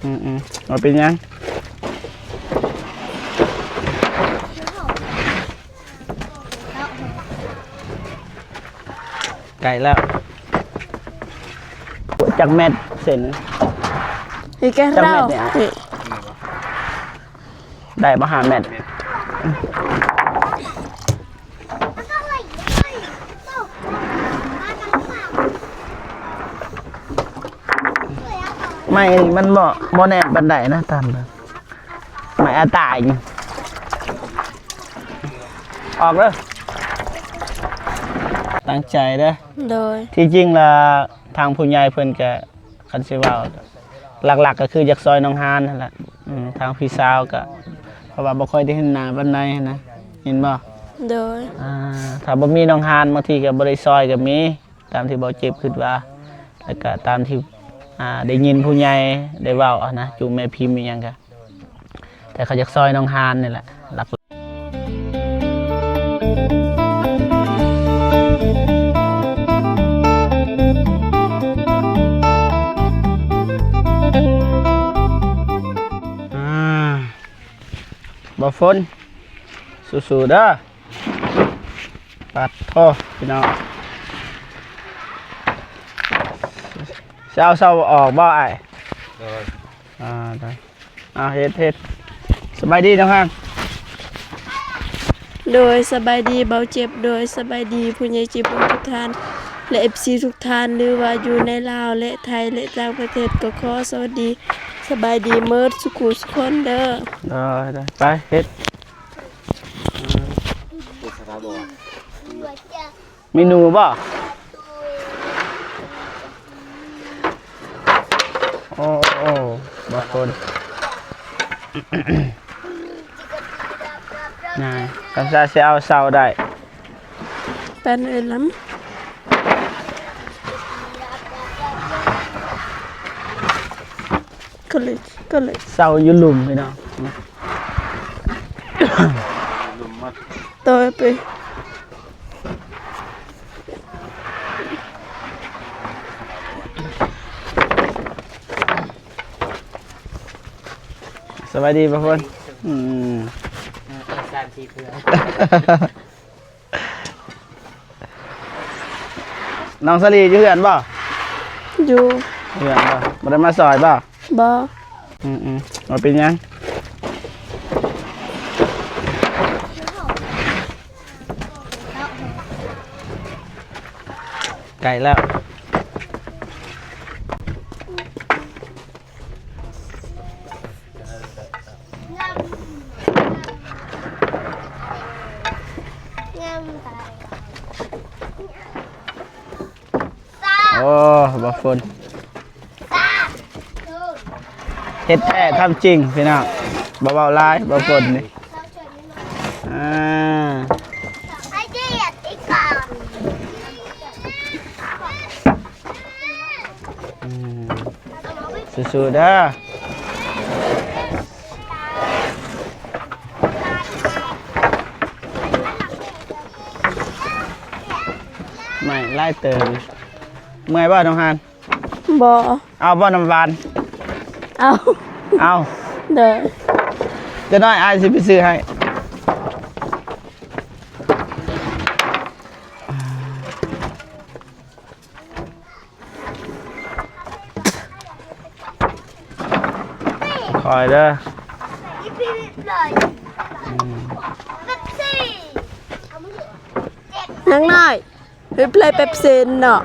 ອືມໆ ບໍ່ເປັນຫຍັງ ໃກ້ແລ້ວ. ຈັກແມັດເສັ້ນ? ອີກແລ້ວ ຈັກແມັດນີ້? ໄດ້ບໍ່ ຫ້າແມັດ? ໄມ້ມັນບໍ່ ບໍ່ແໜ້ນປານໃດນະ ຕາມເບິ່ງ ໄມ້ອາຕາຍນີ້ ອອກເດີ ຕັ້ງໃຈເດີ. ໂດຍ ທີ່ຈິງລະ ທາງຜູ້ໃຫຍ່ເພິ່ນກະ ຄັນຊິເວົ້າ ຫຼັກໆ ກະຄືຢາກຊ່ອຍນ້ອງຮານຫັ້ນແຫຼະ. ອືມ ທາງພີ່ສາວກະ ເພາະວ່າບໍ່ຄ່ອຍໄດ້ເຫັນໜ້າປານໃດຫັ້ນນະ ເຫັນບໍ່? ໂດຍ ອ່າ ຖ້າບໍ່ມີນ້ອງຮານ ບາງທີກະບໍ່ໄດ້ຊ່ອຍກະມີ ຕາມທີ່ເບົາເຈັບຄິດວ່າ ແລ້ວກະຕາມທີ່ ອ່າ ໄດ້ຍິນຜູ້ໃຫຍ່ໄດ້ເວົ້າຫັ້ນນະ ຈູແມ່ພິມອີ່ຫຍັງກະ ແຕ່ເຂົາຢາກຊ່ອຍນ້ອງຮານນີ້ແຫຼະ ຫຼັກ ອ່າ ບ່າວຝົນ ສູ້ໆເດີ. ປັດໂທ ພີ່ນ້ອງ ຊິເອົາເສົາອອກບໍ່ອ້າຍ? ໂດຍ ອ່າ ໄດ້ ອ່າ ເຮັດ ເຮັດ ສະບາຍດີນ້ອງຮານ. ໂດຍ ສະບາຍດີເບົາເຈັບ ໂດຍ ສະບາຍດີຜູ້ໃຫຍ່ໃຈບຸນທຸກທ່ານ ແລະ ເອັຟຊີ ທຸກທ່ານ ຫຼືວ່າຢູ່ໃນລາວ ແລະ ໄທ ແລະ ຕ່າງປະເທດ ກໍຂໍສະຫວັດດີ ສະບາຍດີເໝິດສູ່ຄູ່ສູ່ຄົນເດີ. ໄດ້ ໄດ້ ໄປເຮັດ ເມນູບໍ່? ໂອ້ ໂອ້ ບໍ່ຄົນ ນາຍ ຄັນຊະຊິເອົາເສົາໄດ້ ແປນເອີຍລຳ ກໍເລີຍ ກໍເລີຍ ເສົາຢູ່ລຸ່ມ ພີ່ນ້ອງ. ຕໍ່ໄປ ສະບາຍດີ ບ່າວຝົນ. ອືມ ສາມສີ່ເທື່ອ. ນ້ອງສາລີຢູ່ເຮືອນບໍ່? ຢູ່ເຮືອນບໍ່? ບໍ່ໄດ້ມາຊ່ອຍບໍ່? ບໍ່. ອືມໆ ບໍ່ເປັນຫຍັງ ໃກ້ແລ້ວ. ໂອ້ ບ່າວຝົນ ເຮັດແທ້ທຳຈິງ ພີ່ນ້ອງ ບໍ່ເວົ້າຫຼາຍ ບ່າວຝົນນີ້. ອ່າ ອືມ ສູ້ໆເດີ. ໄມ້ຫຼາຍເຕີບ. ເມື່ອຍບໍ່ ນ້ອງຮານ? ບໍ່. ເອົາບໍ່ນ້ຳຫວານ? ເອົາ. ເອົາ. ໂດຍ. ຈັກໜ້ອຍອ້າຍຊິໄປຊື້ໃຫ້. ຄ່ອຍເດີ. ອືມ ນາງນ້ອຍ. ເປັບເລີຍ ເປັບຊີເນາະ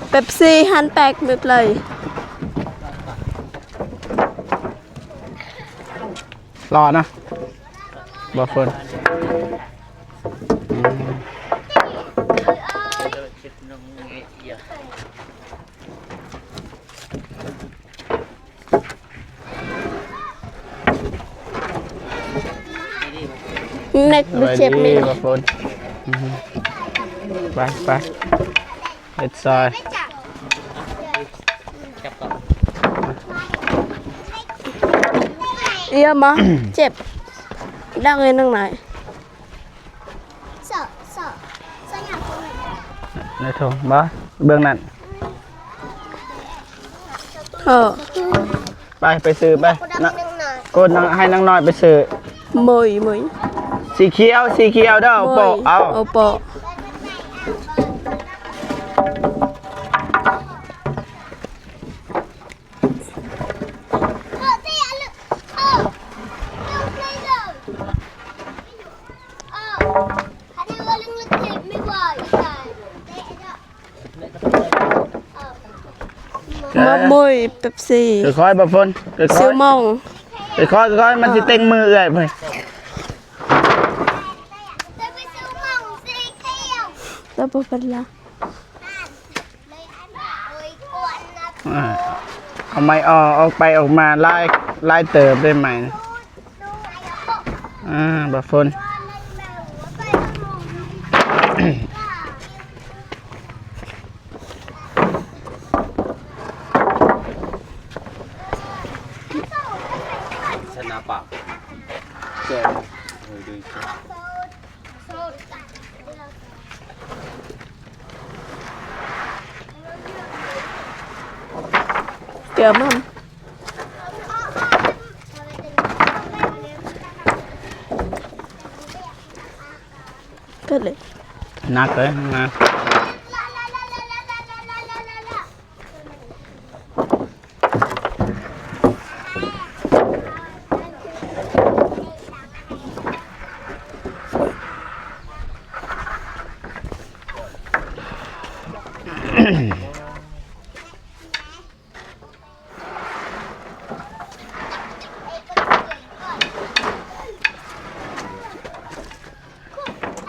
ເປັບຊີຫັ້ນແປກ ເປັບເລີຍ. ຫຼໍ່ນະ ບໍ່ເພິ່ນ. ເນັກ ສະບາຍດີ ບໍ່ເຈັບມີ ບໍ່ຝົນ. ອືຮຶ ໄປ ໄປ ເຮັດຊອຍ. ເອີຍ ມາ ເຈັບ ດັງເລີຍ ນັງນາຍ. ໃນຖົງບໍ່ ເບື້ອງນັ້ນ. ເອີ. ໄປ ໄປຊື້ໄປ ກົດນຳ ນະ ໃຫ້ນາງນ້ອຍ ກົດນຳ ໃຫ້ນາງນ້ອຍໄປຊື້ ໂມຍ ໂມຍ ສີຂຽວ ສີຂຽວເດີ ໂອໂປ ໂມຍ ເອົາ ໂອໂປ. ມາໂມຍເປັບຊີ ຄ່ອຍໆ ບໍ່ຝົນ ຄ່ອຍໆ ຊິວມອງ ຄ່ອຍໆ ຄ່ອຍໆ ມັນຊິເຕັງມືເອື້ອຍເພິ່ນ ແລ້ວບໍ່ເປັນລະ. ອ່າ ເອົາໄມ້ອອກ ອອກໄປອອກມາຫຼາຍ ຫຼາຍເຕີບເດ້ໄມ້ ອ່າ ບໍ່ຝົນ ຊະນະປາກ ເອີ ເດີ. ເກືອບມັນ ເກີດເລີຍ ໜັກເລີຍນະ.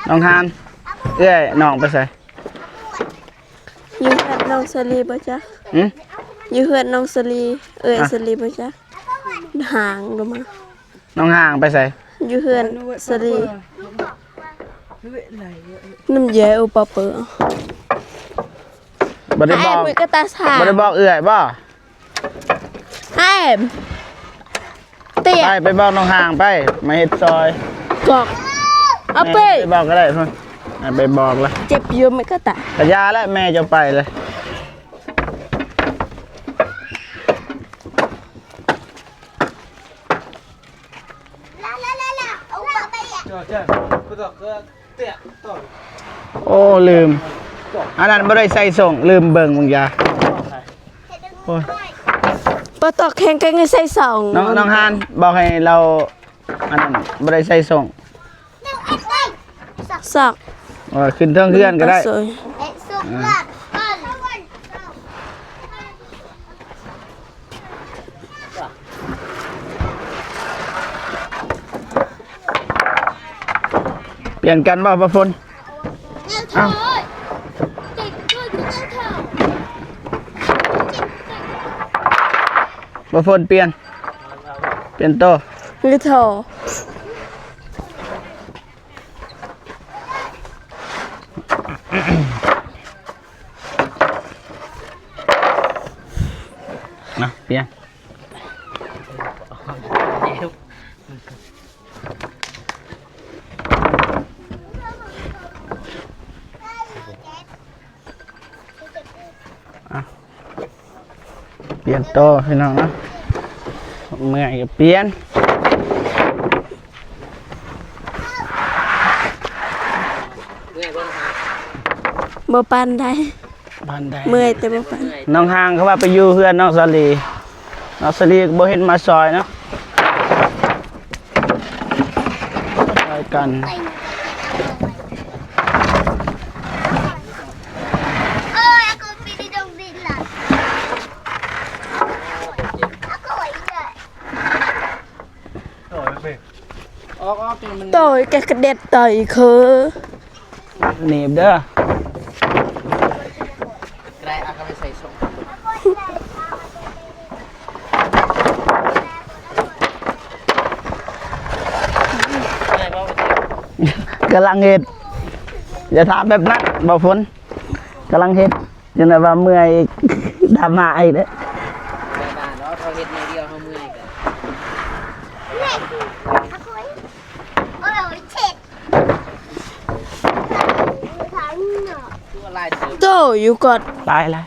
ນ້ອງຮານ ເອື້ອຍນ້ອງໄປໃສ? ຢູ່ເຮືອນນ້ອງສາລີບໍ່ຈັກ? ຫື? ຢູ່ເຮືອນນ້ອງສາລີ ເອື້ອຍ ອະ ສາລີບໍ່ຈັກ? ຫາງລົງມາ ນ້ອງຫາງໄປໃສ? ຢູ່ເຮືອນສາລີ ນ້ຳເຢັນອຸປະເປີ ບໍ່ໄດ້ບອກ ແອມ ກະຕາສາ ບໍ່ໄດ້ບອກເອື້ອຍບໍ່? ແອມ ເຕຍ ໄປ ໄປບອກນ້ອງຫາງໄປ ມາເຮັດຊອຍ ກອກ ເອົາໄປ ໄປບອກກໍໄດ້ພຸ້ນ ໄປບອກລະ ເຈັບຢູ່ ມັນກໍຕາຍ ກະຢ່າແຫຼະ ແມ່ເຈົ້າໄປເລີຍ. ໂອ້ ລືມ ອັນນັ້ນບໍ່ໄດ້ໃສ່ສົ່ງ ລືມເບິ່ງບາງຢ່າງ. ໂອ້ຍ ບໍ່ຕອກແຂງກໍໃສ່ສົ່ງ ນ້ອງ ນ້ອງຮານ ບອກໃຫ້ລາວ ອັນນັ້ນບໍ່ໄດ້ໃສ່ສົ່ງ. ຊອກ ເອີ ຂຶ້ນເທິງເຮືອນກໍໄດ້ ປ່ຽນກັນບໍ່ ບໍ່ຝົນ? ເອົ້າ ບໍ່ຝົນ ປ່ຽນ ປ່ຽນໂຕ ຫຼືທໍ່. ນະ ປ່ຽນ ອ່ະ ປ່ຽນຕໍ່ພີ່ນ້ອງເນາະ ເມື່ອຍກໍປ່ຽນ ບໍ່ປານໃດ ປານໃດ ເມື່ອຍແຕ່ບໍ່ປານ ນ້ອງຫາງເຂົາວ່າໄປຢູ່ເຮືອນນ້ອງສາລີ ນ້ອງສາລີກໍບໍ່ເຫັນມາຊ່ອຍເນາະ. ຊ່ອຍກັນ ໂຕຍແກກະເດັດໂຕຍຄື ໜີບເດີ ກຳລັງເຮັດ ຢ່າຖາມແບບນັ້ນ ບໍ່ຝົນ ກຳລັງເຮັດ ຈັ່ງໃດວ່າເມື່ອຍອີກ ດຣາມາອີກເດ້. ໂຕຢູ່ກ່ອນ ຫຼາຍ ຫຼາຍ.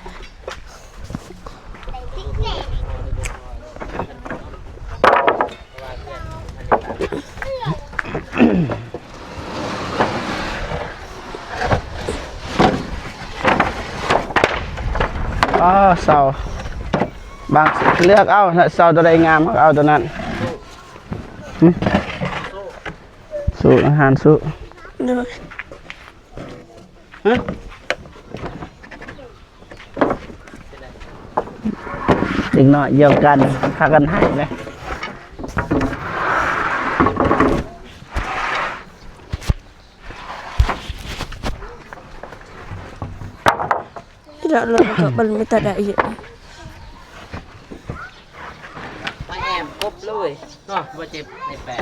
ອ້າວ ເສົາ ບາງ ເລືອກເອົາ ເສົາຕົວໃດງາມ ເອົາຕົວນັ້ນ. ຫຶ? ສູ້ ອາຫານສູ້ ໂດຍ. ຮະ? ເດັກນ້ອຍດຽວກັນ ພາກັນໄຫ້ເລີຍ. ລະ ລະ ລະ ມັນມີແຕ່ໄດ້ຢູ່ ມາແອມກົບເລີຍເນາະ ບໍ່ເຈັບໃນແປດ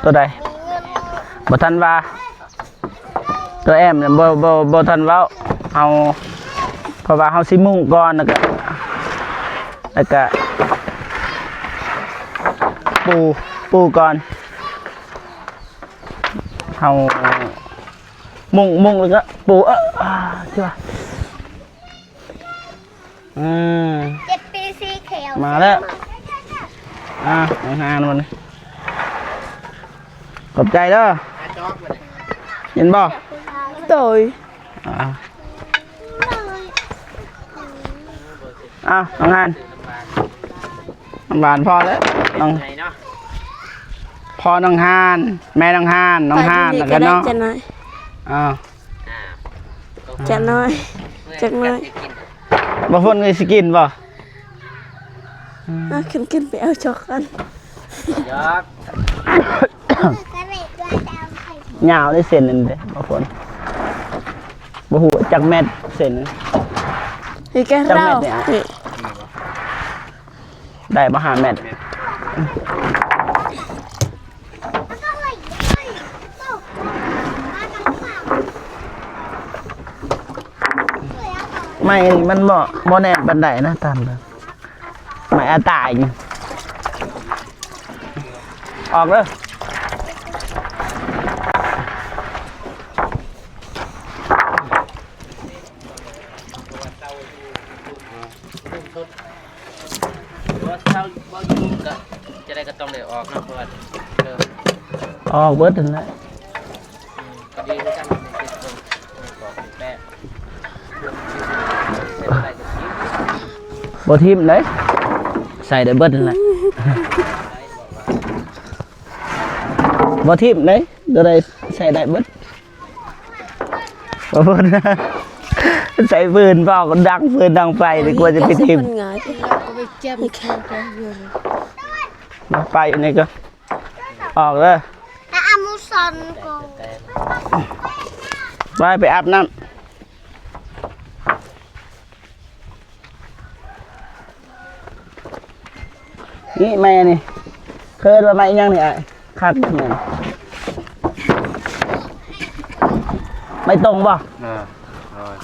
ຕົວໃດ ບໍ່ທັນວ່າ ຕົວແອມນີ້ບໍ່ ບໍ່ ບໍ່ທັນເວົ້າ ເຮົາ ເພາະວ່າເຮົາຊິມຸງກ່ອນ ແລ້ວກະ ແລ້ວກະປູ ປູກ່ອນ ເຮົາມຸງ ມຸງແລ້ວກໍປູ ເອີ ອາ ຊິວ່າ ອືມ ເຈັດປີສີຂຽວ ມາແລ້ວ ອ່າ ອາຫານມັນ ຂອບໃຈເດີ ເຫັນບໍ່? ໂດຍ ອ່າ ອ່າ ນ້ອງຫານ ນ້ຳຫວານພໍແລ້ວ ນ້ອງ ພໍນ້ອງຫານ ແມ່ນ້ອງຫານ ນ້ອງຫານ ແລ້ວກໍນ້ອງ ອ່າ ຈັກໜ້ອຍ ຈັກໜ້ອຍ ບໍ່ຝົນກໍຊິກິນບໍ່? ອ່າ ຂຶ້ນ ຂຶ້ນໄປເອົາຈອກກັນ ຍອກ ຍາວເດ້ເສັ້ນນັ້ນເດ້ ບໍ່ຝົນ ບໍ່ຮູ້ຈັກແມັດເສັ້ນນັ້ນ ນີ້ແກ ຈັກແມັດນີ້ ເຮົາ ນີ້ ໄດ້ບໍ່ ຫ້າແມັດ ໄມ້ມັນບໍ່ ບໍ່ແໜ້ນປານໃດນະ ຕາມເບິ່ງ ໄມ້ອາຕາຍນີ້ ອອກເດີ. ເພາະວ່າເຊົາ ເພາະວ່າເຊົາບໍ່ຢູ່ລຸ່ມກະ ຈະໄດ້ກະຕ້ອງໄດ້ອອກເນາະ ເພາະວ່າ ເອີ ອອກເບິດຫັ້ນແຫຼະ ອືມ ກະດີຄືກັນ ເຈັດຄົນ ອອກເປັນແປດ ບໍ່ຖິ້ມເດ້ ໃສ່ໄດ້ເບິດຫັ້ນແຫຼະ ບໍ່ຖິ້ມເດ້ ໂຕໃດໃສ່ໄດ້ເບິດ. ບໍ່ພົ້ນ ໃສ່ຟືນ ເວົ້າດັງຟືນດັງໄຟດີກວ່າຈະໄປຖິ້ມ ມັນງ່າຍ ໄປຢູ່ນີ້ກໍອອກເດີ ອາ ອາມຸສອນກໍ ໄປ ໄປອາບນ້ຳ. ນີ້ໄມ້ອັນນີ້ ເອີ້ນວ່າໄມ້ຫຍັງນີ້ອ້າຍ? ຄັກແມ່ນ ໄມ້ຕົງບໍ່? ເອີ ໂດຍ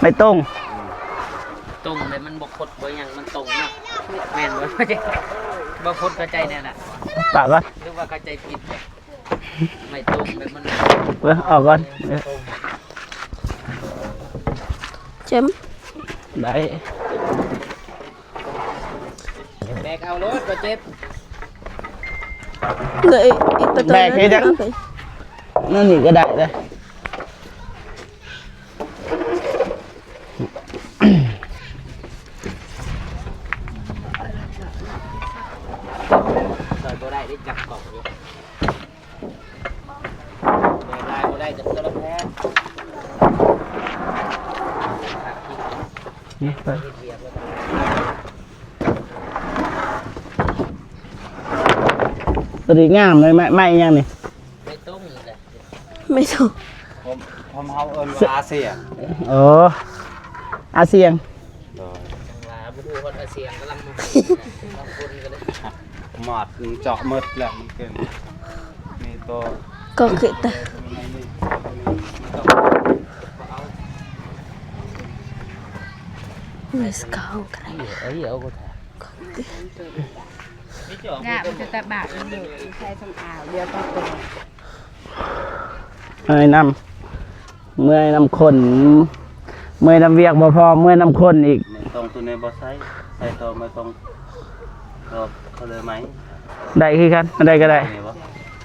ໄມ້ຕົງ ອືມ ຕົງແລ້ວມັນບໍ່ຄົດບໍ່ຫຍັງ ມັນຕົງເນາະ ແມ່ນບໍ່? ບໍ່ຄົດເຂົ້າໃຈແນວນັ້ນ ປາກກ່ອນ ຫຼືວ່າເຂົ້າໃຈຜິດ? ໄມ້ຕົງແບບມັນ ເບິ່ງອອກກ່ອນ ເອີ ເຈັບ ໄດ້ ແບກເອົາໂລດ ບໍ່ເຈັບ ເລີຍ ອີກປະຕູ ແບກເຮັດຫຍັງ? ນັ້ນນີ້ກໍໄດ້ເດ້ ໃສ່ບໍ່ໄດ້ເດ້ ຈັບກ້ອງຢູ່. ແບກຫຼາຍບໍ່ໄດ້ກໍຕົວລະແພງ ນີ້ໄປ ຕົວນີ້ງາມເລີຍ ໄມ້ ໄມ້ຫຍັງນີ້? ໄມ້ຕົງນີ້ແຫຼະ ໄມ້ຕົງ ຜົມ ຜົມເຮົາເອີ້ນວ່າອາຊຽງ ໂອ້ ອາຊຽງ ໂດຍ ຈັ່ງວ່າບໍ່ຮູ້ຮອດອາຊຽງກຳລັງມາ ບາງຄົນກໍໄດ້ ໝອດມັນເຈາະໝົດແລ້ວ ມັນເປັນ ມີໂຕ ກໍຄືຕາ ເອີ ເອີ ເອີ ກໍ ຍາ ມັນຈະຕະບາດ ມັນຢູ່ໃສ່ສຳອາວ ດຽວກໍໂຕ ເອີຍ ນຳ ເມື່ອຍນຳຄົນ ເມື່ອຍນຳວຽກບໍ່ພໍ ເມື່ອຍນຳຄົນອີກ ໄມ້ຕົງໂຕນີ້ບໍ່ໃສ່ ໃສ່ໂຕໄມ້ຕົງ ກໍເຂົາເລີຍໄມ້ ໄດ້ຄືກັນ ອັນໃດກໍໄດ້ ຕົວນີ້ບໍ່?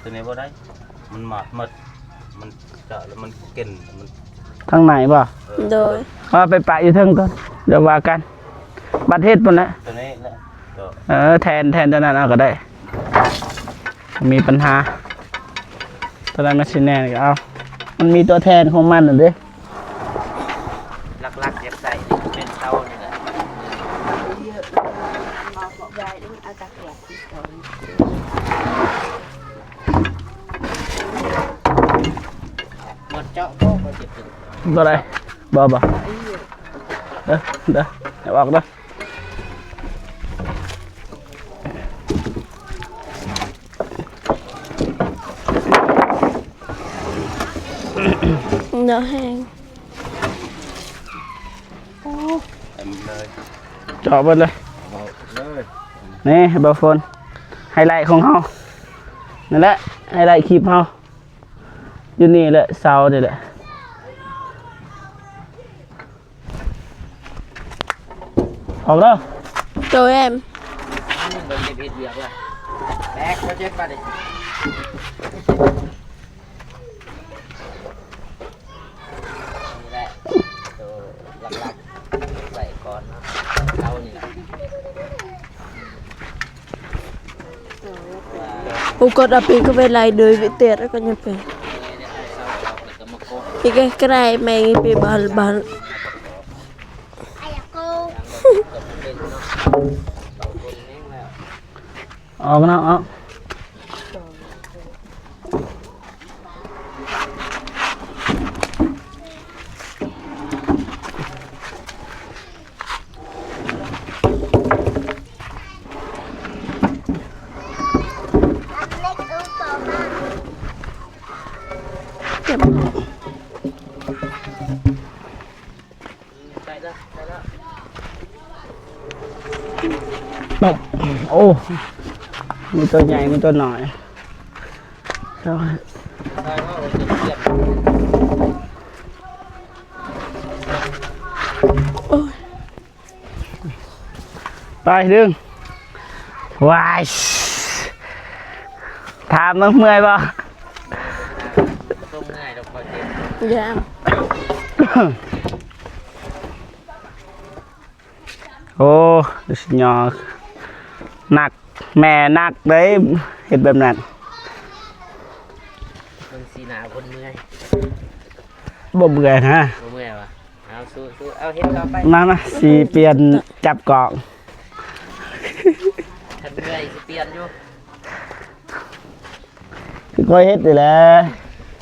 ຕົວນີ້ບໍ່ໄດ້ ມັນມາດໝົດ ມັນຈະ ແລ້ວມັນເກັນ ມັນ ທາງໃນບໍ່? ເອີ ໂດຍ ເອົາໄປປະຢູ່ເທິງກ່ອນ ດຽວວ່າກັນ ບັດເຮັດພຸ້ນແຫຼະ ຕົວນີ້ແຫຼະ ເອີ ແທນ ແທນຕົວນັ້ນເອົາກໍໄດ້ ບໍ່ມີບັນຫາ ຕົວນັ້ນມັນຊິແໜ້ນກໍເອົາ ມັນມີຕົວແທນຂອງມັນຫັ້ນເດ້. ຫຼັກໆຢາກໃສ່ນີ້ເປັນເຕົານີ້ແຫຼະ ໝົດເຈາະບໍ່ ບໍ່ເຈັບ ບໍ່ໄດ້ ບໍ່ ບໍ່ ເອີ ເດີ ໃຫ້ອອກເດີ. ດອກແຮງ ໂອ້ ເຕັມເລີຍ ເຈາະເບິດເລີຍ ເອົາເລີຍ ນີ້ ບ່າວຝົນ ໄຮໄລຂອງເຮົາ ນັ້ນແຫຼະ ໄຮໄລຄລິບເຮົາ ຢູ່ນີ້ແຫຼະ ເສົານີ້ແຫຼະ. ອອກເດີ ໂຕແອມ ເບິ່ງເຮັດວຽກລະ ແບກບໍ່ເຈັບປານນີ້ ນີ້ແຫຼະ ໂຕຫຼັກໆ ໃສ່ກ່ອນເນາະ ເອົານີ້ລະ. ໂອ້ ກອດອາປີກະເວໄລໂດຍວິເຕດ ແລ້ວກໍຍັງເປັນ ອີກໃກ້ໆ ແມ່ງໄປບ້ານ ບ້ານ ອອກນອກ ອອກ. ໂອ້ ມີຕົວໃຫຍ່ ມີຕົວນ້ອຍ ໂອ້ຍ ໄປດຶງ ວ້າຍ ຖາມເບິ່ງເມື່ອຍບໍ່? ບໍ່ເມື່ອຍດອກ ຂ້ອຍເຈັບ ຢ້ານ ໂອ້ ສຸດຍອດ ໜັກ ແມ່ໜັກເດ້ ເຮັດແບບນັ້ນ ເບິ່ງສີໜ້າຄົນເມື່ອຍ ບໍ່ເມື່ອຍນະ ບໍ່ເມື່ອຍຫວາ? ເອົາ ສູ້ໆ ເອົາ ເຮັດຕໍ່ໄປ ມາ ມາ ຊິປ່ຽນຈັບກ້ອງ ຄັນເມື່ອຍຊິປ່ຽນຢູ່ ຄືຂ້ອຍເຮັດນີ້ແຫຼະ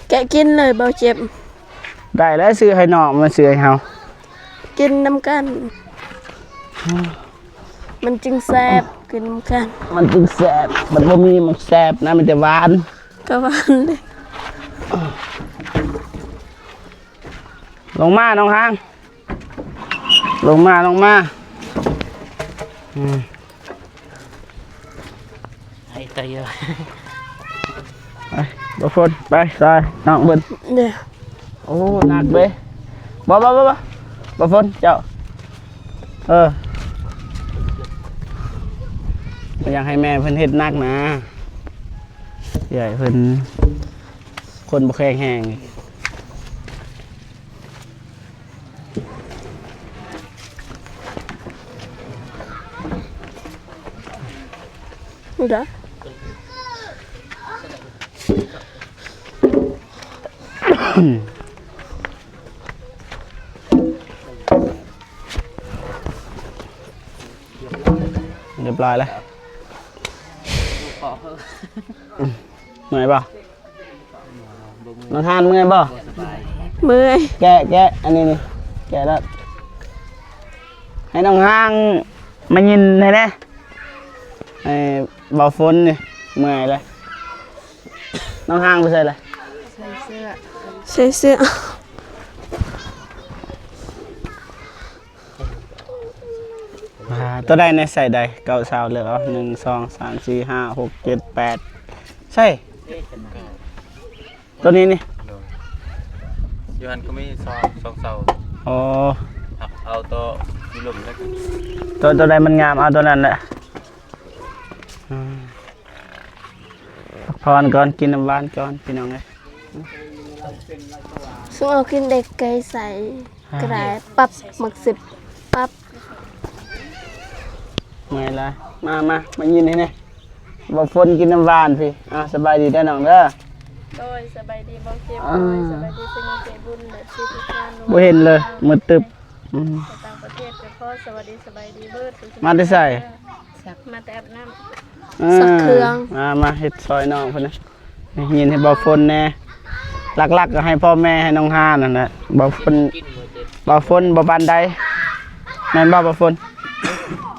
ແກະກິນເລີຍ ບໍ່ເຈັບ ໄດ້ແລ້ວ ຊື້ໃຫ້ນ້ອງ ມາຊື້ໃຫ້ເຮົາ ກິນນຳກັນ ມັນຈຶ່ງແຊບ ກິນນຳກັນ ມັນຈຶ່ງແຊບ ມັນບໍ່ມີມັນແຊບນະ ມີແຕ່ຫວານ ກໍຫວານເດ້. ລົງມາ ນ້ອງຮາງ ລົງມາ ລົງມາ ອືມ ໄອ້ຕາຍ ໄປ ບໍ່ຝົນ ໄປ ຊາຍ ນ້ອງເບິ່ງ ເດ້ ໂອ້ ໜັກເດ້ ບໍ່ ບໍ່ ບໍ່ ບໍ່ ບໍ່ຝົນ ເຈົ້າ ເອີ ບໍ່ຢາກໃຫ້ແມ່ເພິ່ນເຮັດໜັກນະ ເອື້ອຍເພິ່ນ ຄົນບໍ່ແຂງແຮງ ດາ ຮຽບຮ້ອຍແລ້ວ ເມື່ອຍບໍ່? ນ້ອງຮານເມື່ອຍບໍ່? ເມື່ອຍ ແກະ ແກະ ອັນນີ້ນີ້ ແກະແລ້ວ ໃຫ້ນ້ອງຮາງມາຍິນໃຫ້ແດ່ ໃຫ້ບ່າວຝົນນີ້ ເມື່ອຍແລ້ວ ນ້ອງຮາງໄປໃສລະ? ໃສ່ເສື້ອ ໃສ່ເສື້ອ. ອ່າ ຕົວໃດໃນໃສ່ໃດ? ເກົ້າ ຊາວ ເລືອກເອົາ ໜຶ່ງ ສອງ ສາມ ສີ່ ຫ້າ ຫົກ ເຈັດ ແປດ ໃສ່ ຕົວນີ້ນີ້ ໂດຍ ຢູ່ຫັ້ນກໍມີ ສອງ ສອງ ຊາວ ອໍ ເອົາຕົວຢູ່ລຸ່ມເລີຍ ຕົວ ຕົວໃດມັນງາມ ເອົາຕົວນັ້ນແຫຼະ ອືມ. ກ່ອນ ກ່ອນ ກິນນ້ຳຫວານກ່ອນ ພີ່ນ້ອງເອີຍ. ຊຸມເອົາກິນເດັກໄກ່ໃສ່ ອ່າ ກະໄດ້ປັບໝາກສິບປັບ. ເມື່ອຍຫຼາຍ. ມາ ມາ ມາຍິນໃຫ້ແດ່. ບໍ່ຝົນກິນນ້ຳຫວານພີ້. ອ່າ ສະບາຍດີເດີນ້ອງເດີ. ໂດຍ ສະບາຍດີບ່າວເຈັບ. ອ່າ ໂດຍ ສະບາຍດີຜູ້ໃຫຍ່ໃຈບຸນ ແລະ ທຸກໆທ່ານ. ບໍ່ເຫັນເລີຍ ມືດຕຶບ. ອືມ ຕ່າງປະເທດກໍຂໍສະຫວັດດີສະບາຍດີເບີດ. ມາແຕ່ໃສ? ມາແຕ່ອາບນ້ຳ ເອີ ຊັກເຄື່ອງ. ມາ ມາເຮັດຊ່ອຍນ້ອງເພິ່ນນະ. ຍິນໃຫ້ບ່າວຝົນແດ່. ຫຼັກໆກໍໃຫ້ພໍ່ແມ່ ໃຫ້ນ້ອງຮານນັ້ນແຫຼະ. ບ່າວຝົນ ບ່າວຝົນບໍ່ປານໃດ ແມ່ນບໍ່ບ່າວຝົນ?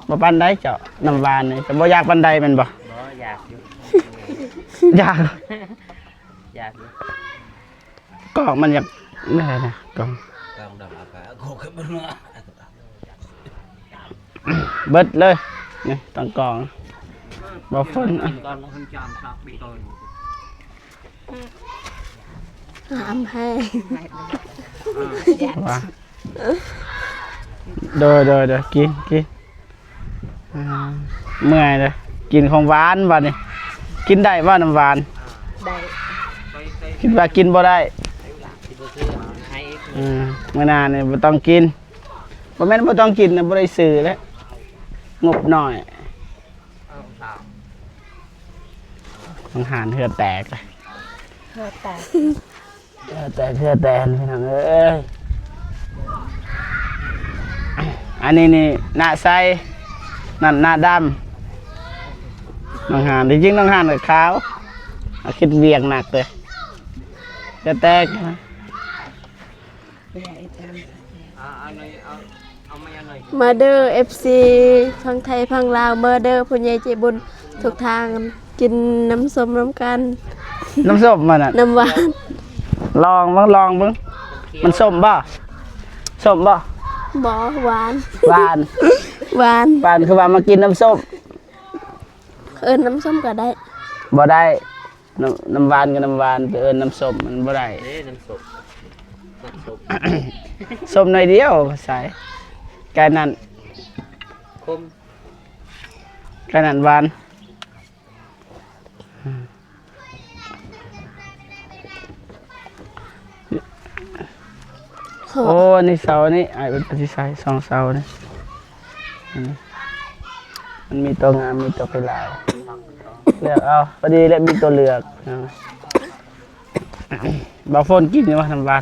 ບໍ່ປານໃດເຈົ້າ ນ້ຳຫວານນີ້ ເຈົ້າບໍ່ຢາກປານໃດແມ່ນບໍ່? ບໍ່ ຢາກຢູ່. ຢາກ ຢາກຢູ່. ກອງມັນຢາກ ແນວໃດນະ ກອງ ກອງດອກອາກາ ໂຄກເບິດເມືອ ເບິດເລີຍ ນີ້ ຕັ້ງກອງ ບໍ່ຝົນ ອ່ະ ຫາມແຮງ ວ່າ ໂດຍ ໂດຍ ໂດຍ ກິນ ກິນ. ອ່າ ເມື່ອຍເດ້ ກິນຂອງຫວານບາດນີ້. ກິນໄດ້ບໍ່ນ້ຳຫວານ? ໄດ້. ຄິດວ່າກິນບໍ່ໄດ້? ອືມ ມື້ໜ້ານີ້ບໍ່ຕ້ອງກິນ. ບໍ່ແມ່ນບໍ່ຕ້ອງກິນນະ ບໍ່ໄດ້ຊື້ແຫຼະ ງົບໜ້ອຍ. ອາຫານເຫື່ອແຕກ ເຫື່ອແຕກ. ເຫື່ອແຕກ ເຫື່ອແຕກ ພີ່ນ້ອງເອີຍ. ອັນນີ້ນີ້ ໜ້າໃສ ນັ້ນໜ້າດຳ. ນ້ອງຫານ ທີ່ຈິງນ້ອງຫານກໍຂາວ ເອົາຄິດວຽກໜັກເດ້ ເຫື່ອແຕກ. ມາເດີ ເອັຟຊີ ຝັ່ງໄທຝັ່ງລາວ ມາເດີ ຜູ້ໃຫຍ່ໃຈບຸນທຸກທ່ານ ກິນນ້ຳສົ້ມນຳກັນ. ນ້ຳສົ້ມມັນນະ ນ້ຳຫວານ. ລອງເບິ່ງ ລອງເບິ່ງ ມັນສົ້ມບໍ່? ສົ້ມບໍ່? ບໍ່ ຫວານ ຫວານ ຫວານ. ຫວານຄືວ່າມາກິນນ້ຳສົ້ມ. ເອີ້ນນ້ຳສົ້ມກໍໄດ້. ບໍ່ໄດ້. ນ້ຳ ນ້ຳຫວານກໍນ້ຳຫວານ ໄປເອີ້ນນ້ຳສົ້ມມັນບໍ່ໄດ້. ເດ້ ນ້ຳສົ້ມ ນ້ຳສົ້ມ ສົ້ມໜ້ອຍດຽວ ໃສ່ ກາຍນັ້ນ ຂົມ ກາຍນັ້ນຫວານ. ໂອ້ ອັນນີ້ເສົານີ້ ອ້າຍເພິ່ນກໍຊິໃສ່ສອງເສົານີ້. ອັນນີ້ມັນມີຕົວງາມ ມີຕົວໄປຫຼາຍ ເລືອກເອົາ ພໍດີແຫຼະ ມີຕົວເລືອກ. ບ່າວຝົນກິນຢູ່ບໍ່ນ້ຳຫວານ?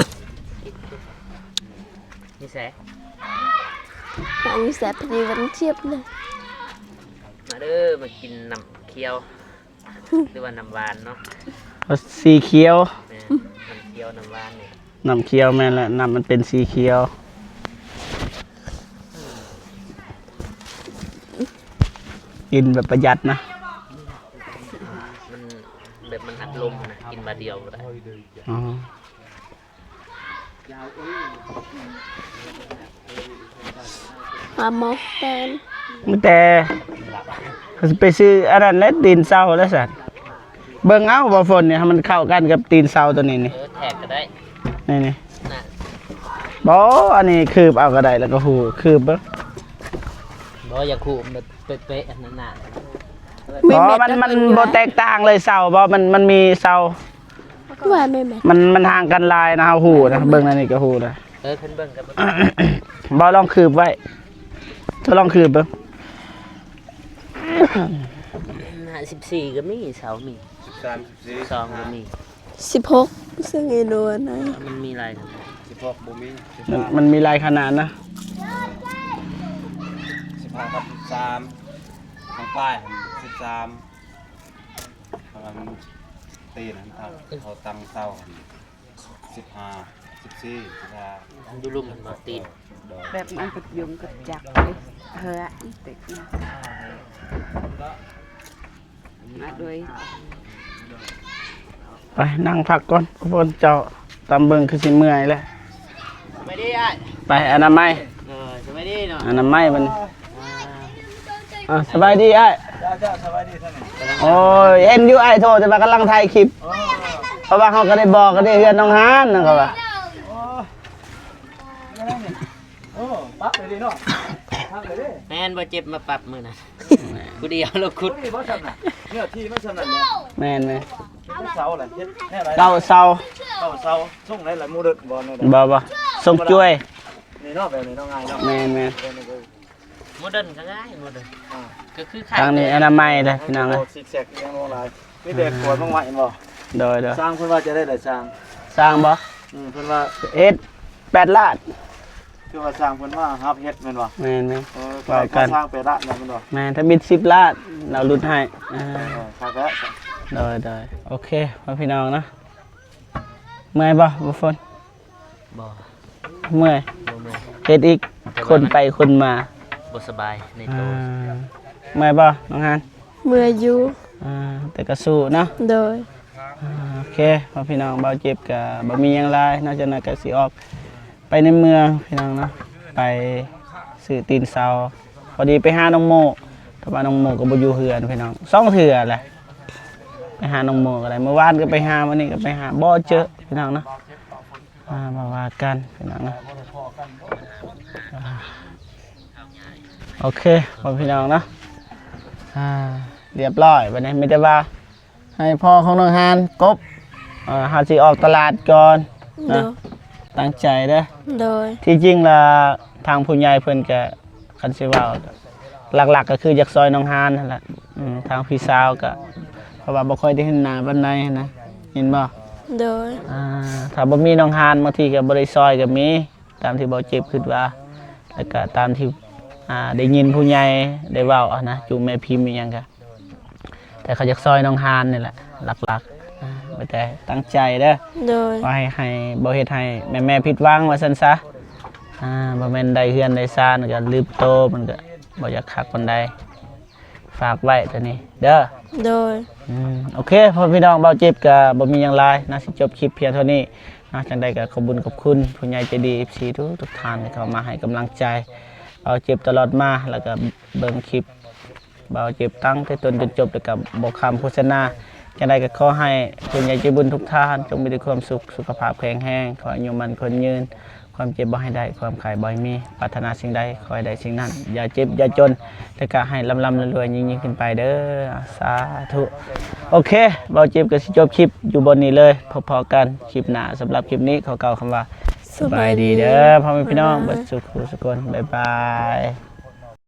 ຢູ່ໃສ? ອັນນີ້ແຊບ ພໍດີຫວານຈຽບເລີຍ. ມາເດີ ມາກິນນ້ຳຂຽວ ຫຼືວ່ານ້ຳຫວານເນາະ? ເອົາສີຂຽວ. ແມ່ນ ນ້ຳຂຽວ ນ້ຳຫວານນີ້. ນ້ຳຂຽວແມ່ນແຫຼະ ນ້ຳມັນເປັນສີຂຽວ. ກິນແບບປະຢັດນະ ມັນແບບມັນອັດລົມນະ ກິນບາດດຽວບໍ່ໄດ້. ອໍ ຫາໝໍແປນ ມີແຕ່ເຂົາຊິໄປຊື້ອັນນັ້ນແຫຼະ ຕີນເສົາແລ້ວຊັ້ນ. ເບິ່ງເອົາ ບ່າວຝົນນີ້ ໃຫ້ມັນເຂົ້າກັນກັບຕີນເສົາຕົວນີ້ນີ້. ເອີ ແທກກໍໄດ້ ນີ້ນີ້ ນະ ບໍ່ ອັນນີ້ຄືບເອົາກໍໄດ້ ແລ້ວກໍຫູບ ຄືບເບິ່ງ. ບໍ່ ຢາກຫູບແບບເປະໆ ອັນນັ້ນນະ. ບໍ່ ມັນ ມັນບໍ່ແຕກຕ່າງເລີຍ ເສົາບໍ່ ມັນ ມັນມີເສົາ ວ່າແມ່ນ ມັນ ມັນຫ່າງກັນຫຼາຍນະ ເຮົາຮູ້ນະ ເບິ່ງອັນນີ້ກໍຮູ້ນະ. ເອີ ຂຶ້ນເບິ່ງກັນເບິ່ງ. ບໍ່ ລອງຄືບໄວ້ ເຈົ້າລອງຄືບເບິ່ງ. ຫ້າສິບສີ່ກໍມີ ເສົາມີ ສິບສາມ ສິບສີ່ ສິບສອງກໍມີ ສິບຫົກ ເຊິ່ງໄອ້ໂດນນະ ມັນມີຫຼາຍ ສິບຫົກບໍ່ມີ ສິບຫ້າ ມັນ ມັນມີຫຼາຍຂະໜາດນະ. ສິບຫ້າກັບສິບສາມ ທາງປ້າຍຫັ້ນ ສິບສາມ ເພາະວ່າມັນຕີນຫັ້ນ ເຂົາ ເຂົາຕັ້ງເສົາຫັ້ນ ສິບຫ້າ ສິບສີ່ ສິບຫ້າ ມັນຢູ່ລຸ່ມຫັ້ນບໍ່ ຕີນ ໂດຍ ແບບມັນກໍຍຸງກັບຈັກເດ້ ເຮີ ຕິດນະ ມາໂດຍ. ໄປນັ່ງພັກກ່ອນ ພວກເຈົ້າຕຳເບິ່ງຄືຊິເມື່ອຍແລ້ວ. ສະບາຍດີອ້າຍ ໄປອະນາໄມ ເອີ ສະບາຍດີເນາະ ອະນາໄມບັດນີ້. ອ່າ ສະບາຍດີອ້າຍ. ເຈົ້າ ເຈົ້າ ສະບາຍດີທ່ານ. ໂອ້ຍ ເຫັນຢູ່ອ້າຍໂທ ແຕ່ວ່າກຳລັງຖ່າຍຄລິບ ເພາະວ່າເຮົາກໍໄດ້ບອກ ກໍໄດ້ເຮືອນນ້ອງຫານນະ ເຂົາວ່າ. ໂອ້ ປັບເລີຍເນາະ ພັກເລີຍເດ້. ແມ່ນບໍ່ ເຈັບມາປັບມື້ນັ້ນ ຜູ້ດຽວລະຂຸດ ພໍດີບໍ່ຊ່ຳນັ້ນ ເນື້ອທີ່ມັນຊ່ຳນັ້ນເນາະ. ແມ່ນ ແມ່ນ. ເສົາແຫຼະ ເຮັດແນວໃດ? ເກົ້າເສົາ ເກົ້າເສົາ. ຊົງໃດລະ ໂມເດີນບໍ່? ແນວໃດ? ບໍ່ ບໍ່ ຊົງຈ້ວຍ. ນີ້ເນາະ ແບບນີ້ເນາະ ງ່າຍເນາະ. ແມ່ນໆ. ໂມເດີນກໍງ່າຍ ໂມເດີນ ອ່າ ກໍຄື ທາງນີ້ອະນາໄມເດ້ພີ່ນ້ອງເອີຍ. ໂອ້ ຊິກແຊັກຍັງລົງຫຼາຍ ມີແຕ່ຂວດລົງມາເຫັນບໍ່? ໂດຍໆ. ຊ່າງເພິ່ນວ່າຈະໄດ້ຫຼາຍຊ່າງ ຊ່າງບໍ່? ອືມ ເພິ່ນວ່າເຮັດແປດລ້ານ. ຄືວ່າຊ່າງເພິ່ນວ່າຮັບເຮັດແມ່ນບໍ່? ແມ່ນໆ. ເອີ ເວົ້າກັນ ຊ່າງແປດລ້ານແມ່ນບໍ່? ແມ່ນ ທຳອິດສິບລ້ານ ລາວຫຼຸດໃຫ້. ເອີ ເອີ ຄັກແລ້ວ. ໂດຍໆ. ໂອເຄ ພໍ່ພີ່ນ້ອງເນາະ. ເມື່ອຍບໍ່ ບໍ່ຝົນ? ບໍ່ ເມື່ອຍ ບໍ່ເມື່ອຍ. ເຮັດອີກ ແຕ່ວ່າ ຄົນໄປຄົນມາ ບໍ່ສະບາຍໃນໂຕ. ອ່າ ເມື່ອຍບໍ່ນ້ອງຮານ? ເມື່ອຍຢູ່. ອ່າ ແຕ່ກໍສູ້ເນາະ. ໂດຍ. ອ່າ ໂອເຄ ພໍ່ພີ່ນ້ອງ ບ່າວເຈັບກໍບໍ່ມີຫຍັງຫຼາຍເນາະ ຈັກໜ້ອຍກໍຊິອອກໄປໃນເມືອງພີ່ນ້ອງເນາະ ໄປຊື້ຕີນເສົາ. ພໍດີໄປຫານ້ອງໂມ ແຕ່ວ່ານ້ອງໂມກໍບໍ່ຢູ່ເຮືອນພີ່ນ້ອງ ສອງເທື່ອແຫຼະ. ໄປຫານ້ອງໂມກໍໄດ້ ມື້ວານກໍໄປຫາ ມື້ນີ້ກໍໄປຫາ ບໍ່ເຈີພີ່ນ້ອງເນາະ. ອ່າ ມາວ່າກັນພີ່ນ້ອງເນາະ. ອ່າ ໂອເຄ ພໍ່ພີ່ນ້ອງເນາະ. ອ່າ ລຽບຮ້ອຍ ບັດນີ້ມີແຕ່ວ່າ ໃຫ້ພໍ່ຂອງນ້ອງຮານກົບ ເອີ ເຮົາຊິອອກຕະຫຼາດກ່ອນນະ. ໂດຍ. ຕັ້ງໃຈເດີ. ໂດຍ. ທີ່ຈິງລະທາງຜູ້ໃຫຍ່ເພິ່ນກະ ຄັນຊິເວົ້າ ຫຼັກໆກໍຄືຢາກຊ່ອຍນ້ອງຮານຫັ້ນລະ. ອືມ ທາງພີ່ສາວກະ ເພາະວ່າບໍ່ຄ່ອຍໄດ້ເຫັນໜ້າປານໃດຫັ້ນນະ ເຫັນບໍ່? ໂດຍ. ອ່າ ຖ້າບໍ່ມີນ້ອງຮານ ບາງທີກໍບໍ່ໄດ້ຊ່ອຍກໍມີ. ຕາມທີ່ບ່າວເຈັບຄິດວ່າ ແລ້ວກະຕາມທີ່ ອ່າ ໄດ້ຍິນຜູ້ໃຫຍ່ໄດ້ເວົ້າຫັ້ນນະ ຈຸແມ່ພິມອີ່ຫຍັງກະ ແຕ່ເຂົາຢາກຊ່ອຍນ້ອງຮານນີ້ແຫຼະຫຼັກໆ. ອ່າ ມີແຕ່ຕັ້ງໃຈເດີ. ໂດຍ. ບໍ່ໃຫ້ ໃຫ້ ບໍ່ເຮັດໃຫ້ແມ່ໆຜິດຫວັງວ່າຊັ້ນຊະ. ອ່າ ບໍ່ແມ່ນໄດ້ເຮືອນໄດ້ຊານກະລືມໂຕ ມັນກະບໍ່ຢາກຄັກປານໃດ. ຝາກໄວ້ຕົວນີ້ເດີ. ໂດຍ. ອືມ ໂອເຄ ພໍ່ພີ່ນ້ອງ ບ່າວເຈັບກະບໍ່ມີຫຍັງຫຼາຍນະ ຊິຈົບຄລິບພຽງເທົ່ານີ້ເນາະ. ຈັ່ງໃດກໍຂອບບຸນຂອບຄຸນຜູ້ໃຫຍ່ໃຈດີ ເອັຟຊີ ທຸກໆທ່ານທີ່ເຂົ້າມາໃຫ້ກຳລັງໃຈບ່າວເຈັບຕະຫຼອດມາ ແລ້ວກໍເບິ່ງຄລິບບ່າວເຈັບຕັ້ງແຕ່ຕົ້ນຈົນຈົບ ແລ້ວກໍບໍ່ຂ້າມໂຄສະນາ. ຈັ່ງໃດກໍຂໍໃຫ້ຜູ້ໃຫຍ່ໃຈບຸນທຸກທ່ານ ຈົ່ງມີແຕ່ຄວາມສຸກ ສຸຂະພາບແຂງແຮງ ຂໍອາຍຸໝັ້ນຂວັນຍືນ ຄວາມເຈັບບໍ່ໃຫ້ໄດ້ ຄວາມໄຂ້ບໍ່ໃຫ້ມີ ປາດຖະໜາສິ່ງໃດຂໍໃຫ້ໄດ້ສິ່ງນັ້ນ ຢ່າເຈັບຢ່າຈົນ ແລ້ວກະໃຫ້ລ່ຳໆລວຍໆຍິ່ງໆຂຶ້ນໄປເດີ. ສາທຸ. ໂອເຄ ບ່າວເຈັບກໍຊິຈົບຄລິບຢູ່ບ່ອນນີ້ເລີຍ ພໍ້ກັນຄລິບໜ້າ. ສຳລັບຄລິບນີ້ຂໍກ່າວຄຳວ່າ ສະບາຍດີເດີ ສະບາຍດີພໍ່ແມ່ພີ່ນ້ອງ ບາຍບາຍ ເບິດສູ່ຜູ້ສູ່ຄົນ ບາຍບາຍ.